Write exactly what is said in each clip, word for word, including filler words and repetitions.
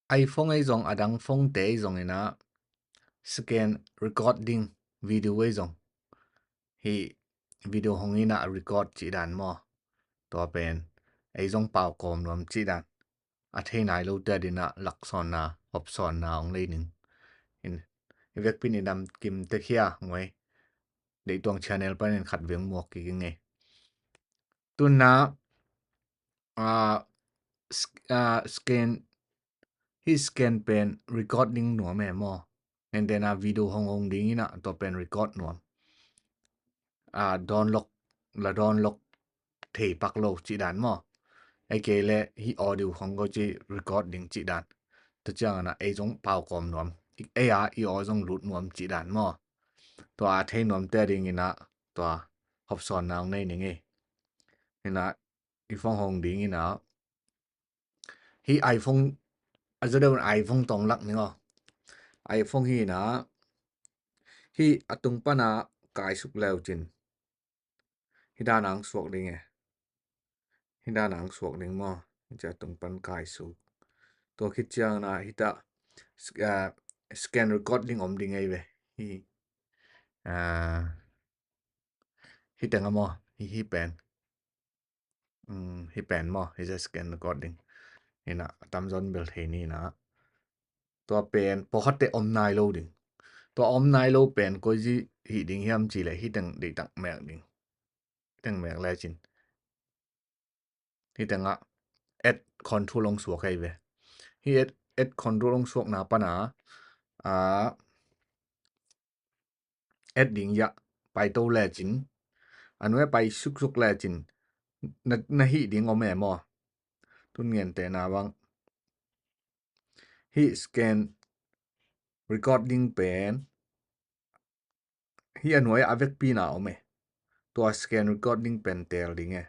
iPhone ei zong, a dang phone te ei zong ina, screen record ding, video ei zong, hi video hong ina record cih dan maw? Tua pen ei zong pau kawm nuam cih dan, a thei nai lo te adina laksawnna, hopsawnna hong lei ning. In, i vekpin i dam kim tek hia ngoi. Deihtuang channel panin khat veng muak kik i ngei. Tuna, ah, sk-, ah, screen, hi screen pen recording nuam e maw? Nentena video hong hong ding ina, tua pen record nuam. Ah, download, la download thei pak lo cih dan maw? Ei kei le hi audio hong go ci record ding cih dan. Tua ciang ana ei zong pau kawm nuam. Ei a i aw zong lut nuam cih dan maw? Tua a thei nuam te ding ina, tua hopsawnna hong nei ning ei. Ina, i phone hong ding ina. Hi iPhone, a zaw deuh iPhone tong lak ning aw. iPhone hi ina, hi a tung pana kai suk leu cin. Hi dan ang suak ding e. Hi dan ang suak ding maw. Hi cia tung pan kai suk. Tua khit ciang na hi ta, sk-, ah, screen record ding om ding ei ve. Hi, ah, hi teng a maw. Hi, hi pen. Um, hi pen maw. Hi cia screen record ding. Hi na, a tamzaw in bel thei ni na. Tua pen, pawlkhatte om nai lo ding. Tua om nai lo pen, koi zi hi ding hiam ci le, hi teng deihtak mek ding. Hi teng mek le cin. Hi teng a, add control hong suak ei ve. Hi add, add control hong suakna pana, a, add ding ya, pai to le cin. A nuai pai suksuk le cin. Na, na hi ding om e maw. Tun ngen te na bang. Hi screen record ding pen. Hi a nuai a vekpi na om e. Tua screen record ding pen tel ding e.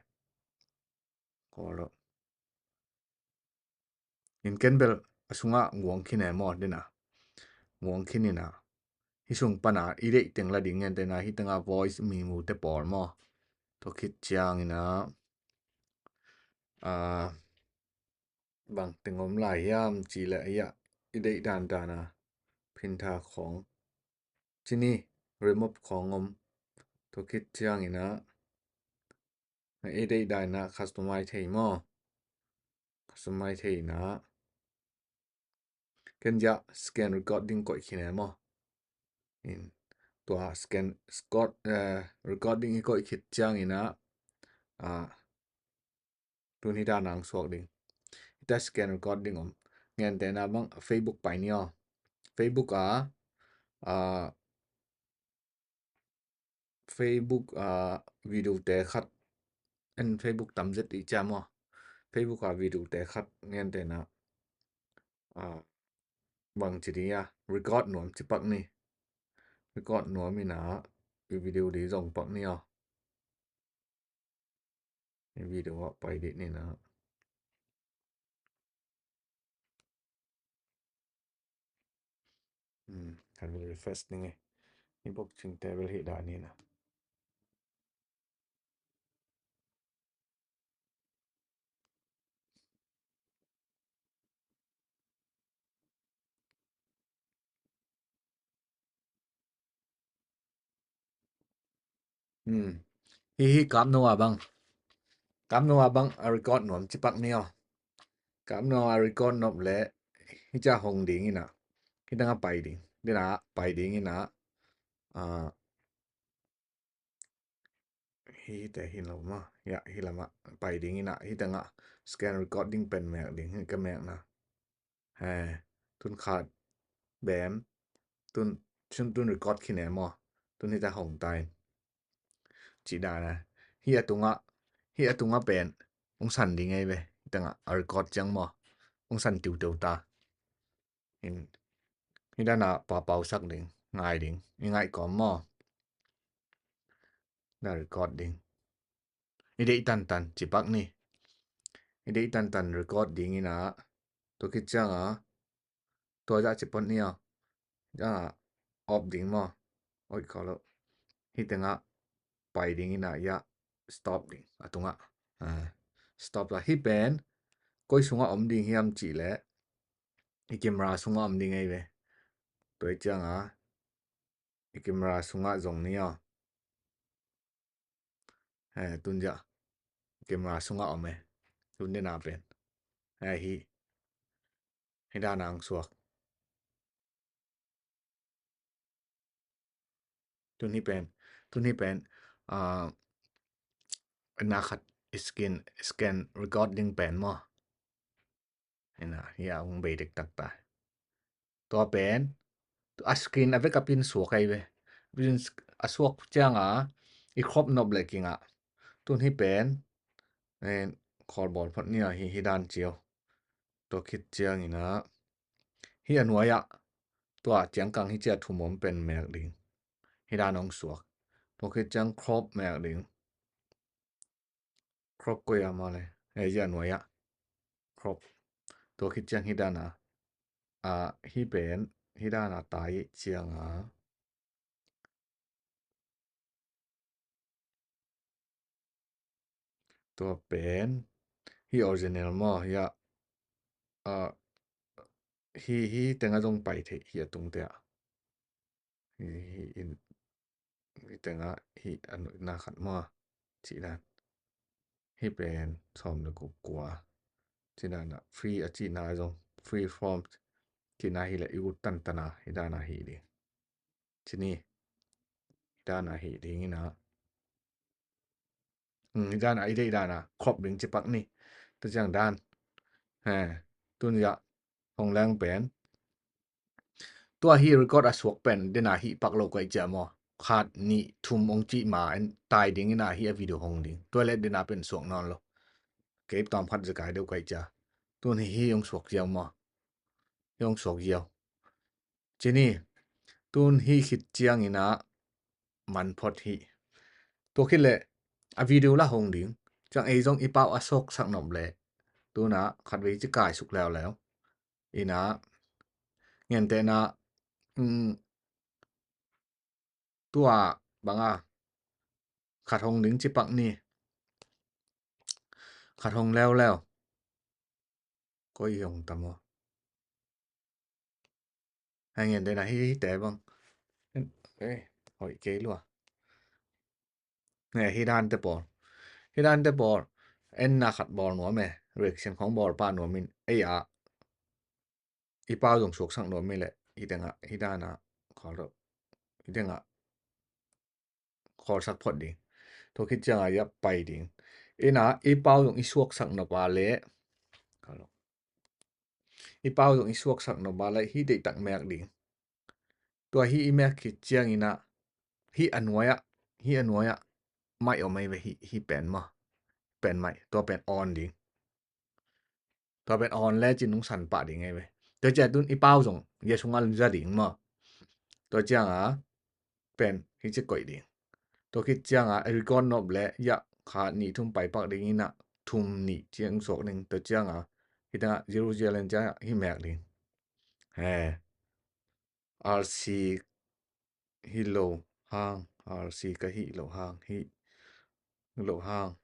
Kolo. In ken bel a sunga nguang khin e maw dina. Nguang khin ina. Hi sung pana i deih teng la ding ngen te na hi teng a voice mi mu te pawl maw. Tua khit ciang ina. Ah, bang teng om lai hiam ci le ia i deih dan dan a. Phin tha khong. Cini remove khong om. Tua khit ciang ina. I deih dan ina customize thei maw. Customize thei ina. Ken ia screen record ding koih khin e maw. In tua screen record, eh, record ding i koih khit ciang ina. Ah, tun hi dan ang suak ding. Hi ta screen record ding om. Ngen te na bang Facebook pai ni aw. Facebook a, ah, Facebook a video te khat. En Facebook tam zet i cia maw. Facebook a video te khat ngen te na. Ah, bang ci ding ia. Record nuam ci pak ni. Record nuam ina. I video di zong pak ni aw. Video a pai di ni na. Hmm, kan refresh ding e. Hi bok cing te bel hi dan hi na. Hmm. Hi hi kap no a bang. Kap no a bang a record nuam ci pak ni aw. Kap no a record nop le hi cia hong ding ina. Hi teng a pai ding. Dina pai ding ina. Ah, hi te hi lo ma. Ia, hi lama pai ding ina. Hi teng a screen record ding pen mek ding. Hi ka mek na. He, tun khat bem. Tun, tun, tun record khin e maw. Tun hi ta hong ta in. Ci dan a. Hi a tunga, hi a tunga pen. Ung san ding ei ve. Hi teng a record ciang maw. Ung san tiu tiu ta. In, hi dan a pa pau sak ding. Ngai ding. I ngai kawm maw. Na record ding. I deih tantan ci pak ni. I deih tantan record ding ina. Tua khit ciang a. Tua zah ci pak ni aw. Zah a off ding maw. Oi kolo. Hi teng a pai ding ina ia stop ding. A tunga. Ah, stop la hi pen. Koi sunga om ding hiam ci le. i camera sungah om ding ei ve. Tua i cianga i camera sungah zong ni aw. He, tun ziah camera sungah om e. Tun dena pen he hi. Hi dana ang suak. Tun hi pen, tun hi pen, ah, na khat skin, scan recording pen maw. Ina, hi a hong bei dektak ta. Tua pen, a screen a vek a pin suak ai ve. Pin a suak cianga, i crop nop le kinga. Tun hi pen, en, kholbawl phot nia hi, hi dan ciau. Tua khit ciangina, hi a nuai ah, tua ciangkang hi cia thum om pen mek ding. Hi dan hong suak. Tua khit ciang crop mek ding. Crop koi a ma le. Ei, hi a nuai ah. Crop. Tua khit ciang hi dana. A, hi pen, hi dana tai cianga. Tua pen, hi original maw, hi a, a, hi, hi tenga zong pai thei, hi a tungte ah. Hi, hi in, hi tenga, hi a nuihna khat maw, cih dan. Hi pen, sawm le guk kua. Cih dana, free a cihna zong, free form, cihna hi le i ut tantana, hi dana hi ding. Cini. Hi dana hi ding ina. Hmm, hi dana, i deih dana, crop ding cipak ni. Tua ciang dan. He, tun ziah, hong leng pen. Tua hi record a suak pen, dena hi pak lo kai cia maw. Khat, nih, thum hong cih ma, en tai ding ina hi a video hong ding. Tua le dena pen suak nawn lo. Kei tawm khat zekai deuh kai cia. Tun hi hi hong suak ziau maw. Hi hong suak ziau. Cini, tun hi khit ciangina man phot hi. Tua khit le a video la hong ding. Ciang ei zong i pau a suak sak nop le. Tuna khat vei ci kai suk leuleu. Ina, ngentehna, mm, tua banga khat hong ding cipak ni. Khat hong leuleu. Koi hi hong tam aw. Hei, ngentehna hi, hite bang. Ei, hoih kei lua. Nge, hi dante pawl. Hi dante pawl. Enna khat bawl nuam e. Reaction khong bawl pah nuam in. Ei a. I pau zong suaksak nuam i le. I tenga, hi dana. Khawl lo. I tenga. Khawlsak phot ding. Tua khit cianga i a pai ding. Ina, i pau zong i suaksak nop a le. Khawl lo. I pau zong i suaksak nop a le. Hi deihtak mek ding. Tua hi i mek khit ciangina. Hi a nuai ah. Hi a nuai ah. Mai om ei ve hi, hi pen maw. Pen mai. Tua pen on ding. Tua pen on le cin nung san pah ding ei ve. Tua cia tun i pau zong. Ia sunga za ding maw. Tua cianga. Pen hi ci koih ding. Tua khit cianga. Record nop le. Ia khat nih thum pai pak ding ina. Thum nih ciang suak ding. Tua cianga. Hi tanga zero zero len cianga. Hi mek ding. He. R C hi lo hang, R C ka hi lo hang, hi lo hang.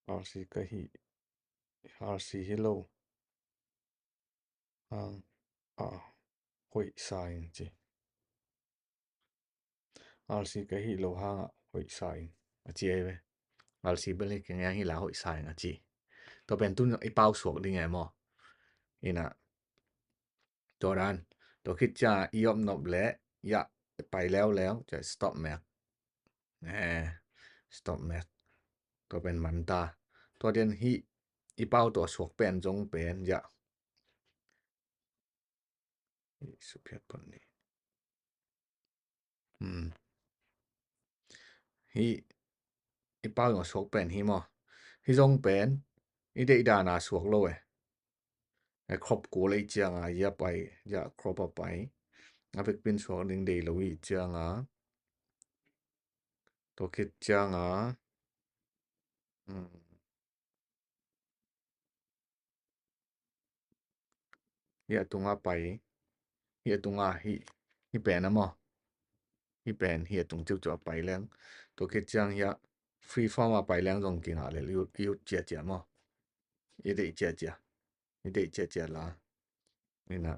R C ka hi, R C hi lo hang, a, hoih sa in ci. R C ka hi lo hang a hoih sa in a ci ei ve. R C bel hi keng hi la hoih sa in a ci. Tua pen tun i pau suak ding e maw. Ina. Tua dan. Tua khit cia i op nop le. Ia. Pai leuleu. Cia stop mek. Eh, stop mek. Tua pen man ta. Tua den hi i pau tua suak pen zong pen. Ia. Hi suphiat pon ni. Hmm. Hi i pau zong a suak pen hi maw. Hi zong pen i deih dana suak lo e. E crop kul ei cianga ia pai, ia crop a pai. A vekpin suak ding dei lo i cianga. Tua khit cianga. Hmm. Hi a tunga pai. Hi a tunga hi, hi pen a maw. Hi pen hi a tung ciuciu a pai leng. Tua khit ciang hi a free form a pai leng zong kingah le i ut, i ut ciacia maw. I deih ciacia. I deih ciacia la. Ina,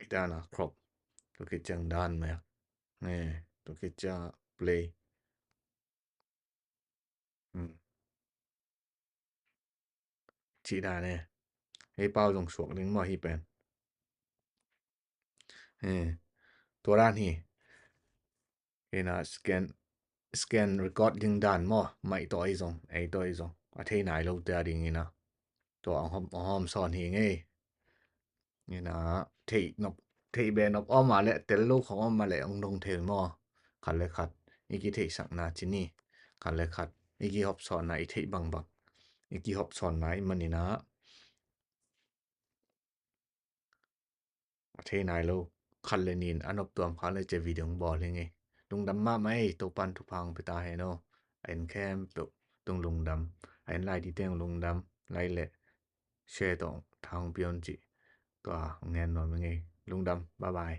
i dan a crop, tua khit ciang dan mai a, ne, tua khit ciang play. Hmm. Cih dan e. Hei pau zong suak ding maw hi pen. Eh, tua dan hi. Ina scan, scan record ding dan maw, maih tawh ei zong, ei tawh ei zong a thei nai lo te a ding ina. Tua a hom, a hom sawn hi ngei. Ina theih nop, theih beh nop om a le, tel lo khong om a le, ong dong thei maw. Khat le khat i kitheihsakna ci ni. Khat le khat i kihopsawnna i theih bangbang i kihopsawnna i manina a thei nai lo. Khat le nin a noptuam kha le cia video ong bawl hi ngei. Lungdam mahmah ei, Topan thupha ong pia ta hen aw. A en khempeuh tung lungdam. A en lai dite ong lungdam. Lai le share tawh thang pion cih tua ong ngen nuam hi ngei. Lungdam. Bye bye.